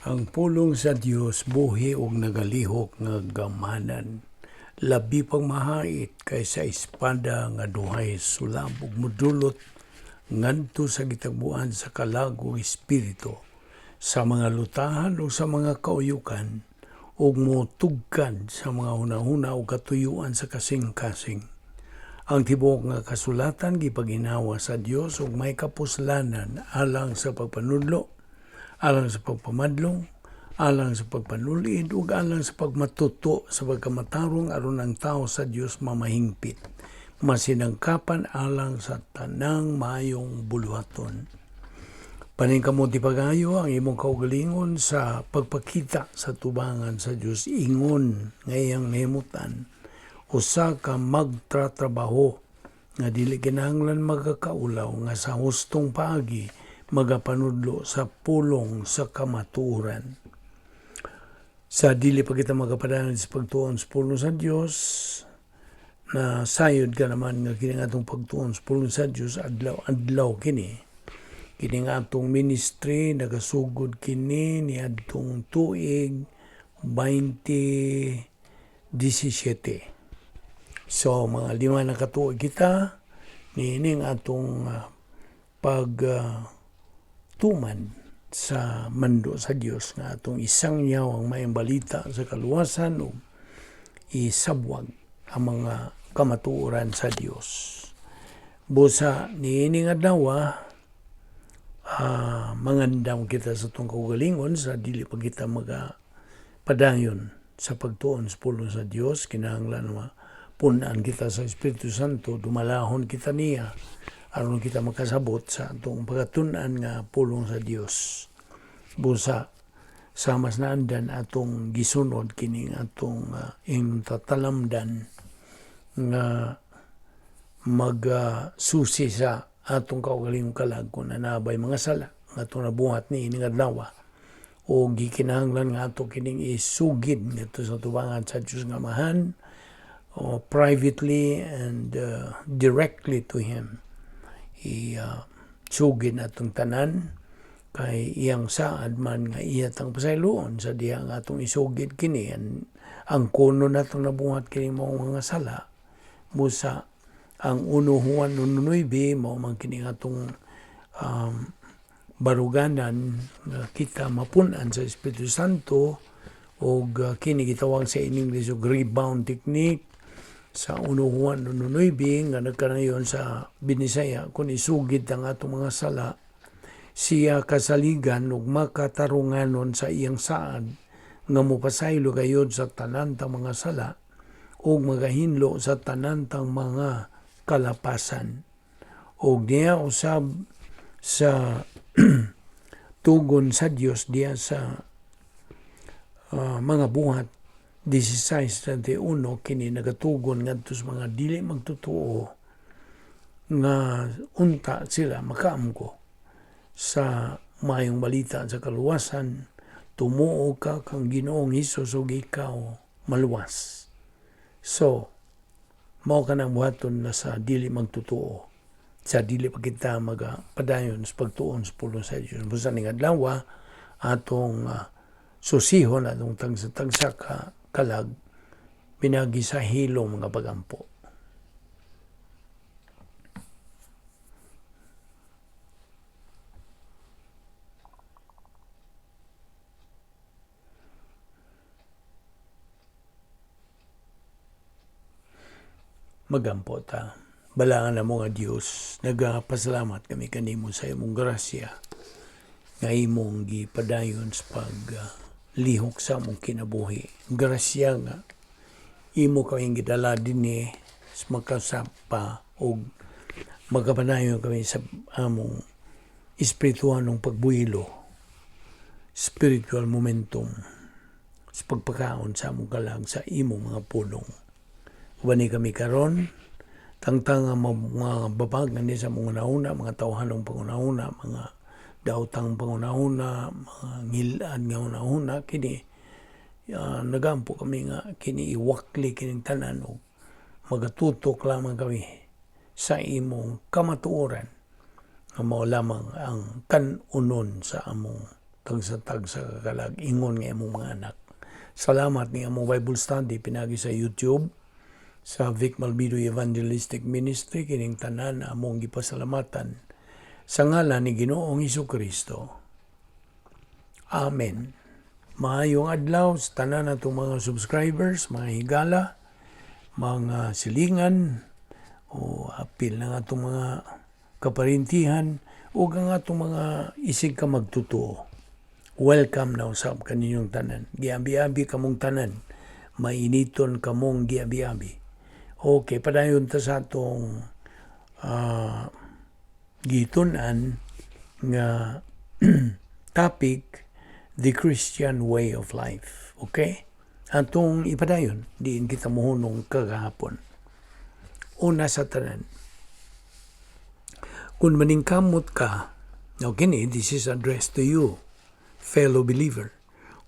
Ang pulong sa Dios buhi ug nagalihok nga gamhanan, labi pang mahait kaysa espada nga duhay sulab, ug modulot ngadto sa gitagbuan sa kalag ug espiritu, sa mga lutahan ug sa mga kauyukan, ug motugkad sa mga hunahuna ug katuyuan sa kasing-kasing. Ang tibuok nga kasulatan gipaginhawa sa Dios ug may kapuslanan alang sa pagpanudlo, alang sa pagpamadlong, alang sa pagpanulid ug alang sa pagmatuto sa pagkamatarong, aron ang tao sa Dios mamahingpit, masinangkapan alang sa tanang maayong buluhaton. Paningkamot ipagayo ang imong kaugalingon sa pagpakita sa tubangan sa Dios ingon nga iyang nahimutan, usa ka magtratrabaho nga dili kinahanglan magakaulaw, nga sa hustong paagi magapanudlo sa pulong sa kamatuoran. Sa dili pa kita magapadayon sa pagtuon sa pulong sa Dios, na sayod ka naman nga kini nga atong pagtuon sa pulong sa Dios adlaw-adlaw kini. Kini nga atong ministry nagasugod kini niadtong tuig 2017. So mga 5 na katuig kita niining atong pag tuman sa mando sa Dios nga atong isangyaw ang maayong balita sa kaluwasan ug isabwag ang mga kamatuoran sa Dios. Busa niining adlaw, mangandam kita sa atong kaugalingon sa dili pa kita magapadayon sa pagtuon sa pulong sa Dios. Kinahanglan mapunan kita sa Espiritu Santo, dumalahon kita niya aron kita makasabot sa atong pagtun-an nga pulong sa Dios. Busa sa mas naandan atong gisunod kining atong talamdan nga magsusi sa atong kaugalingong kalag kung nanabay mga sala nga atong nabuhat ni ining adlaw, o gikinahanglan nga ato kining isugid ngadto sa tubangan sa Dios nga Amahan, o privately and directly to Him. I sugid atong tanan kay iyang saad man nga iya tang pasayloon sa diha nga atong isugid kini ang kuno natong nabuhat kini mao mga sala. Busa ang 1 Juan 1:9 mao man kini atong baruganan nga kita mapun-an sa Espiritu Santo, og kini gitawag sa English og rebound technique sa 1 Juan 1:9 nga nagkanayon sa Binisaya, kung isugid ang atong mga sala, siya kasaligan ug makatarunganon sa iyang saad nga mopasaylo gayod sa tanan tang mga sala ug magahinlo sa tanan tang mga kalapasan. Og diya usab sa tugon sa Dios diya sa mga Buhat 16:31, kini nagatugon ngadto sa mga dili magtotoo nga unta sila makaamgo sa maayong balita sa kaluwasan: tumuo ka kang Ginoong Hesus ug ikaw maluwas. So mao kanang buhaton na sa dili magtotoo sa dili pa kita magapadayon sa pagtuon sa pulong sa Dios. Busa ning adlaw atong susihon atong tagsa-tagsa ka kalag pinagi sa hilom nga pagampo. Magampo ta. Balaan na mo nga Dios, nagapasalamat kami kanimo sa imong grasya nga imong gipadayon sa pag lihok sa among kinabuhi. Grasya nga imo kaming gidala dinhi sa makasapa og magapanayon kami sa among espirituhanong pagbuhilo, spiritual momentum sa pagpakaon sa among kalag sa imong mga pulong. Ubani kami karon, tangtang ang mga babag nga sa mga una, mga tawhanong pangunahuna, mga daotang pangunahuna, mga ngilad nga hunahuna, kini nagampo kami nga kini iwakli kining tanan og magatutok lamang kami sa imong kamatuoran nga mao lamang ang kan-unon sa among Tagsa-tagsa ka kalag ingon nga imong mga anak. Salamat ni among Bible study pinagi sa YouTube sa Vic Malbido Evangelistic Ministry. Kining tanan among gipasalamatan sa ngalan ni Ginoong Kristo. Amen. Maayong adlaw sa tanan natong mga subscribers, mga higala, mga silingan, o apil ng atong mga kaparintihan, o ang atong mga isig ka magtutuo. Welcome na usab kaninyong tanan. Giabi-abi kamong tanan. Mainiton kamong giabi-abi. Okay, padayon ta sa atong gitun-an nga topic, the Christian way of life. Okay? Atong ipadayon, diin kita mohunong kagahapon. Una sa tanan, kung maningkamot ka, now kini, this is addressed to you, fellow believer.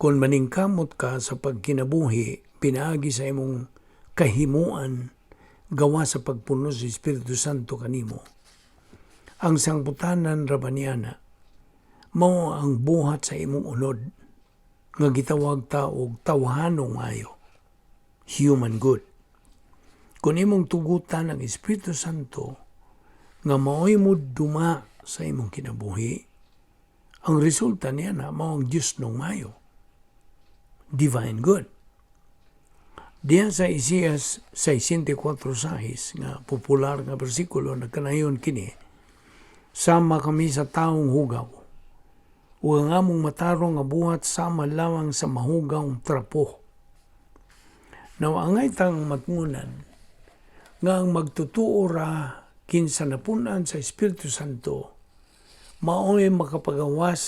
Kung maningkamot ka sa pagkinabuhi, pinaagi sa imong kahimuan, gawa sa pagpuno sa Espiritu Santo kanimo. Ang sangputanan ra ba niana, mao ang buhat sa imong unod, nga gitawag ta og tawhanong maayo, human good. Kung imong tugutan ang Espiritu Santo nga mao'y mo duma sa imong kinabuhi, ang resulta niya na mao ang Diyosnong maayo, divine good. Diyan sa Isaias 64:6 nga popular nga bersikulo, nagkanayon kini, "Sama kami sa taong hugaw, ug ang among matarong nga buhat sama lamang sa mahugaw trapo." Now, angay tang matngunan nga ang magtutuo ra kinsa napun-an sa Espiritu Santo mao'y makapagawas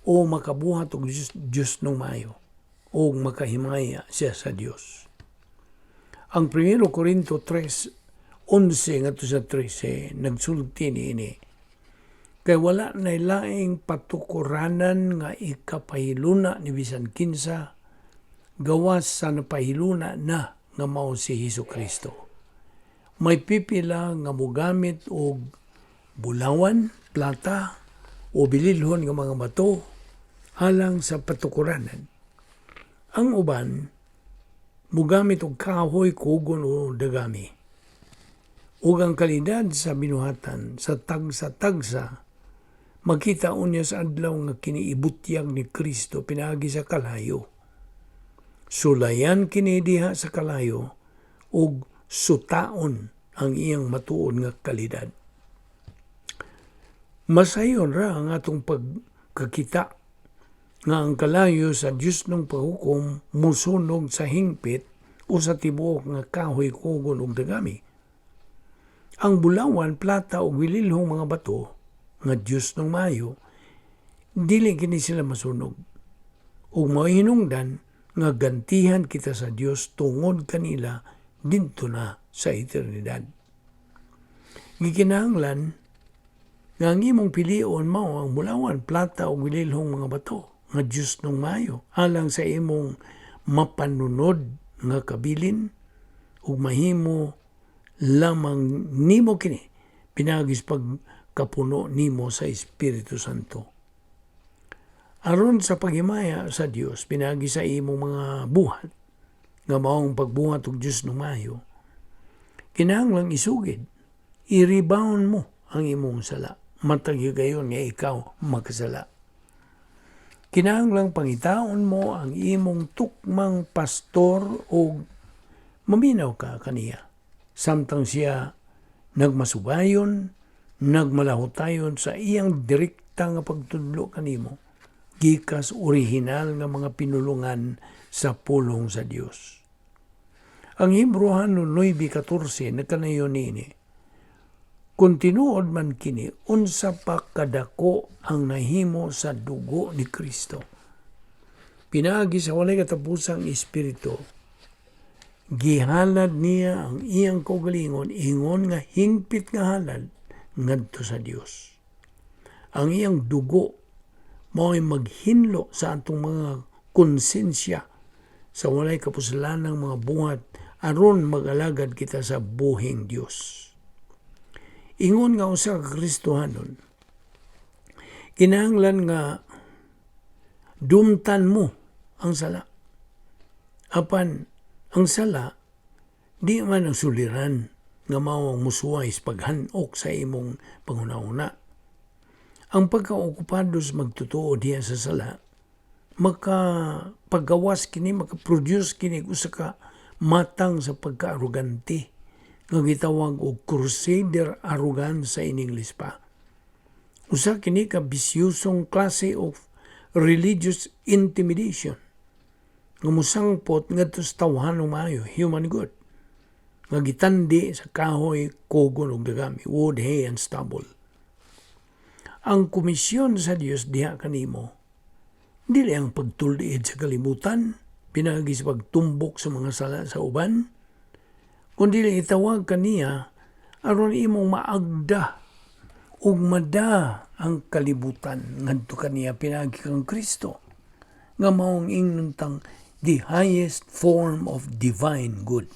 o makabuhat og Diyosnong maayo o makahimaya siya sa Dios. Ang 1 Corinto 3:11 ngadto sa 13 nagsulti niini. "Kay wala na laing patukuranan nga ikapahiluna ni bisan kinsa gawas sa napahiluna na nga mao si Hesus Kristo. May pipila nga mogamit og bulawan, plata o bililhon nga mga bato alang sa patukuranan. Ang uban mogamit og kahoy, kugon o dagami. Ug ang kalidad sa binuhatan sa tagsa-tagsa makita unya sa adlaw nga kini ibutyag ni Kristo pinaagi sa kalayo. Sulayan kini diha sa kalayo ug sutaon ang iyang matuod nga kalidad." Masayon ra ang atong pagkakita nga ang kalayo sa Diyosnong paghukom musunog sa hingpit o sa tibuok nga kahoy, kugon ug dagami. Ang bulawan, plata ug bililhong mga bato nga Diyosnong maayo, dili kini sila masunog. Ug mao'y hinungdan nga gantihan kita sa Dios tungod kanila didto na sa eternidad. Gikinahanglan nga ang imong pilion mao ang bulawan, plata ug bililhong mga bato nga Diyosnong maayo alang sa imong mapanunod nga kabilin, ug mahimo lamang nimo kini pinaagi sa pagkapuno nimo sa Espiritu Santo. Aron sa paghimaya sa Dios pinaagi sa imong mga buhat nga maong pagbuhat og Diyosnong maayo, kinahanglang isugid, i-rebound mo ang imong sala matag higayon nga ikaw makasala. Kinahanglang pangitaon mo ang imong tukmang pastor o maminaw ka kaniya samtang siya nagmasubayon, nagmalahutayon sa iyang direkta nga pagtudlo kanimo gikas orihinal nga mga pinulungan sa pulong sa Dios. Ang Hebreohano 9:14 nagkanayon niini, "Kung tinuod man kini, unsa pa kadako ang nahimo sa dugo ni Kristo? Pinaagi sa walay katapusang Espiritu, gihalad niya ang iyang kaugalingon ingon nga hingpit nga halad ngadto sa Dios. Ang iyang dugo mao'y maghinlo sa atong mga konsensya sa walay kapuslanang mga buhat aron mag-alagad kita sa buhing Dios." Ingon nga usa ka Kristohanon, kinahanglan nga Dumtan mo ang sala. Apan ang sala di man ang suliran nga mao ang musuway sa paghan-ok sa imong panghuna-huna. Ang pagkaokupado sa magtotoo diha sa sala, makapagawas kini, makaproduce kini usa ka matang sa pagkaarogante nga gitawag og crusader arrogance sa in English pa. Usa kini ka bisyosong klase of religious intimidation nga mosangpot ngadto sa tawhanong maayo, human good, nga gitandi sa kahoy, kugon ug dagami, wood, hay and stubble. Ang komisyon sa Dios diha kanimo, dili ang pagtul-id sa kalibutan pinaagi sa pagtumbok sa mga sala sa uban, kundi itawag kaniya aron imong maagda ug mada ang kalibutan ngadto kaniya pinaagi kang Kristo, nga maong ingnon tang the highest form of divine good.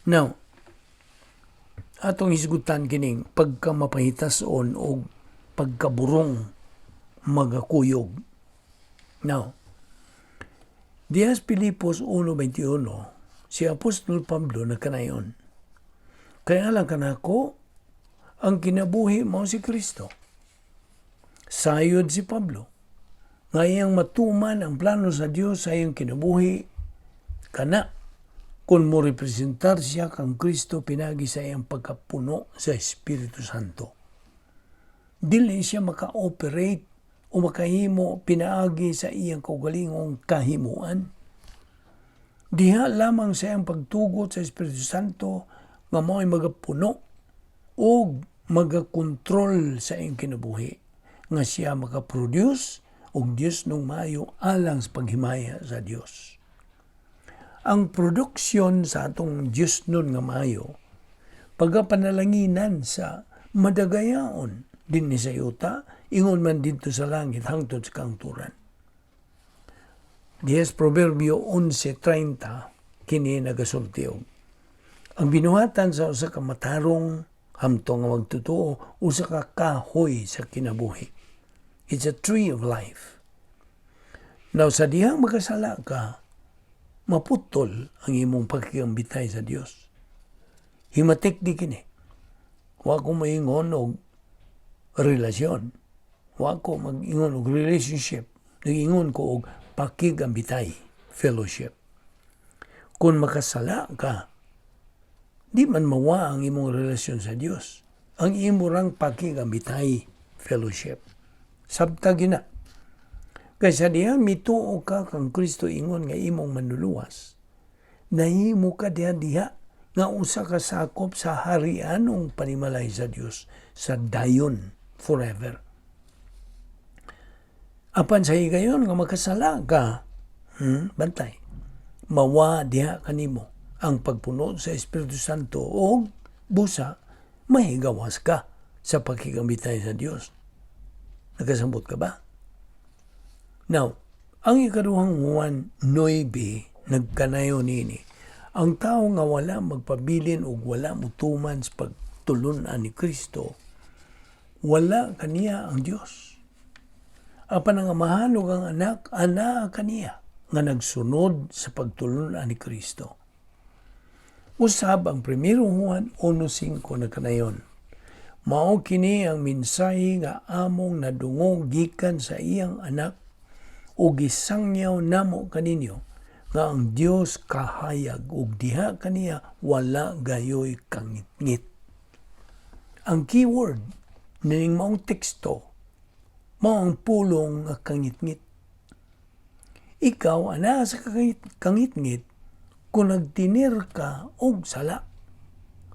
Now, atong hisgutan kining pagkamapahitason og pagkaburong magakuyog. Now, diha sa Pilipos 1:21, si Apostol Pablo nagkanayon, "Kaya lang kanako, ang kinabuhi mao si Kristo." Sayod si Pablo nga iyang matuman ang plano sa Dios sa iyang kinabuhi kana kung mo representar siya kang Kristo pinagi sa iyang pagkapuno sa Espiritu Santo. Dili siya maka-operate o makahimo pinaagi sa iyang kaugalingong kahimuan. Diha lamang sa iyang pagtugot sa Espiritu Santo nga mao'y magapuno o magakontrol sa iyang kinabuhi nga siya makaproduce og Diosnong maayo alang sa paghimaya sa Dios. Ang produksyon sa atong Diosnon nga maayo pagapanalanginan sa madagayaon dinhi sa yuta, ingon man didto sa langit hangtod sa kahangturan. Diha sa Proverbio 11:30, kini nagasulti og ang binuhatan sa usa ka matarong hamtong nga magtotoo usa ka kahoy sa kinabuhi. It's a tree of life. Now, sa dihang makasala ka, maputol ang imong pakigambitay sa Dios. Himatik di kini. Wa ko maingon og relasyon. Wa ko mag-ingon og relationship. Nag-ingon ko og pakigambitay, fellowship. Kung makasala ka, di man mawa ang imong relasyon sa Dios. Ang imo rang pakigambitay, fellowship. Sabta gina. Kaysa diha mituo ka kang Kristo ingon nga imong manluluwas, nahimo ka diha diha nga usa ka sakop sa harianong panimalay sa Dios sa dayon, forever. Apan sa higayon nga makasala ka, bantay, mawa diha kanimo ang pagpuno sa Espiritu Santo o busa mahigawas ka sa pakigambitay sa Dios. Nakasambot ka ba? Now, ang ikaduhang Juan 9 nagkanayon nini. Ang tao nga wala magpabilin og wala mutuman sa pagtulun-an ni Kristo, wala kaniya ang Dios. Apan ang Amahan ug ang Anak anaa kaniya nga nagsunod sa pagtulun-an ni Kristo. Usab ang 1 Juan 1:5 nagkanayon. Mao kini ang mensahe nga among nadungog gikan sa iyang Anak ug gisangyaw namo kaninyo, nga ang Dios kahayag ug diha kaniya wala gayoy kangitngit. Ang keyword nining maong teksto mao ang pulong nga kangitngit. Ikaw anaa sa kangitngit kung nagtinir ka og sala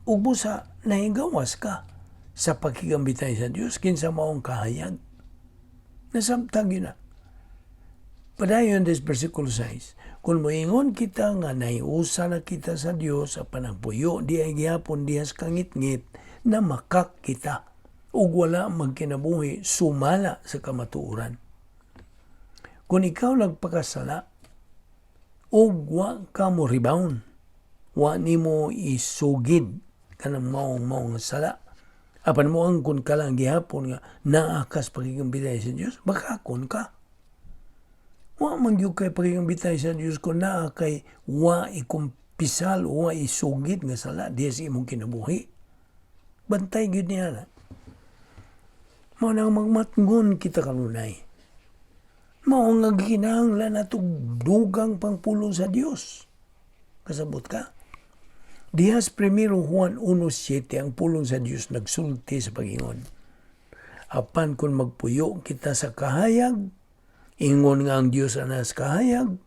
ug busa nahigawas ka sa pakigambitay sa Dios, kinsa maong kahayag. Nasabtag yun na. Padayon des versikulo 6. Kung moingon kita nga nahiusa na kita sa Dios apan nagpuyo di ay gihapon diha sa kangitngit, na makak kita ug wala magkinabuhi sumala sa kamatuoran. Kung ikaw nagpakasala ug wa ka mo rebound, wa nimo isugid kanang maong maong sala, apan mo angkon ka lang gihapon nga naa ka sa pakigambitay sa Dios, bakakon ka. Wa man gyud kay pakigambitay sa Dios kung naa kay wa ikumpisal o wa isugid nga sala diha sa imong kinabuhi. Bantay gyud niya na. Mao nang magmatngon kita kanunay. Mao nga gikinahanglan nato dugang pang pulong sa Dios. Kasabot ka? Diha sa Primero Juan 1:7, ang pulong sa Dios nagsulti sa pagingon: "Apan kung magpuyo kita sa kahayag, ingon nga ang Dios ana sa kahayag,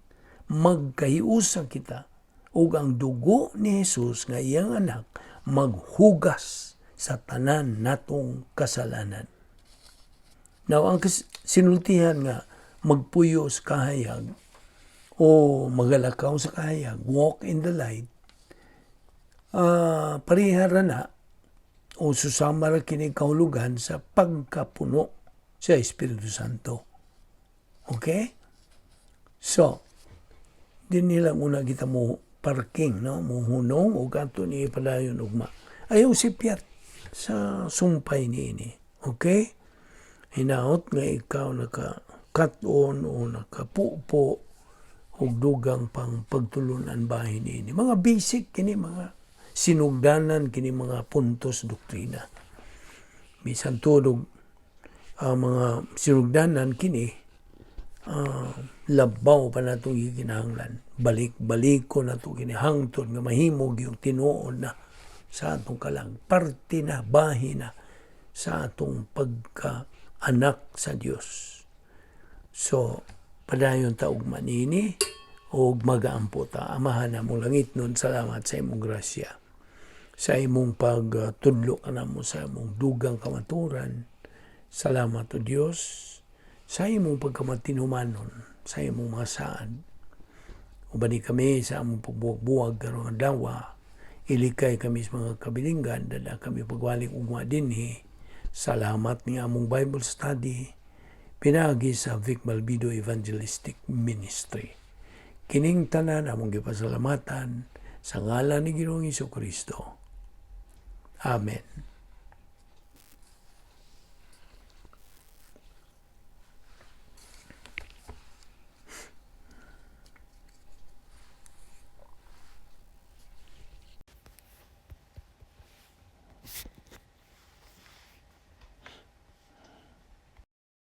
magkahiusa kita, ug ang dugo ni Jesus nga iyang anak maghugas sa tanan natong kasalanan." Now, ang sinultihan nga magpuyo sa kahayag o magalakaw sa kahayag, walk in the light, pareha ra na o susama ra kini kahulugan sa pagkapuno sa Espiritu Santo. Okay? So, dinhi lang una kita mo parking, no? Muhunong o ato ni padayon ugma. Ayaw sipyat sa sumpay niini. Okay? Hinaot nga ikaw naka kat-on o nakapupo og dugang pang pagtulunan bahin niini. Mga basic kini, mga sinugdanan kini, mga puntos doktrina. Bisan tuod ang mga sinugdanan kini, labaw pa natong gikinahanglan. Balik-balik ko nato kini hangtod nga mahimo yung tinuod na sa atong kalag. Parte na, bahin na sa atong pagka-anak sa Dios. So, padayon ta ugma niini og magaampo ta. Amahan namong langitnon, salamat sa imong grasya. Sa imong pagtudlo kanamo sa imong dugang kamaturan. Salamat, O Dios, sa imong pagkamatinumanon, sa imong mga saad. Ubani kami sa among pagbuwag-buwag karong adlaw. Ilikay kami sa mga kabilinggan, dala kami pagwalik ugma dinhi. Salamat ni among Bible study pinaagi sa Vic Malbido Evangelistic Ministry. Kining tanan among gipasalamatan sa ngalan ni Ginoong Kristo. Amen.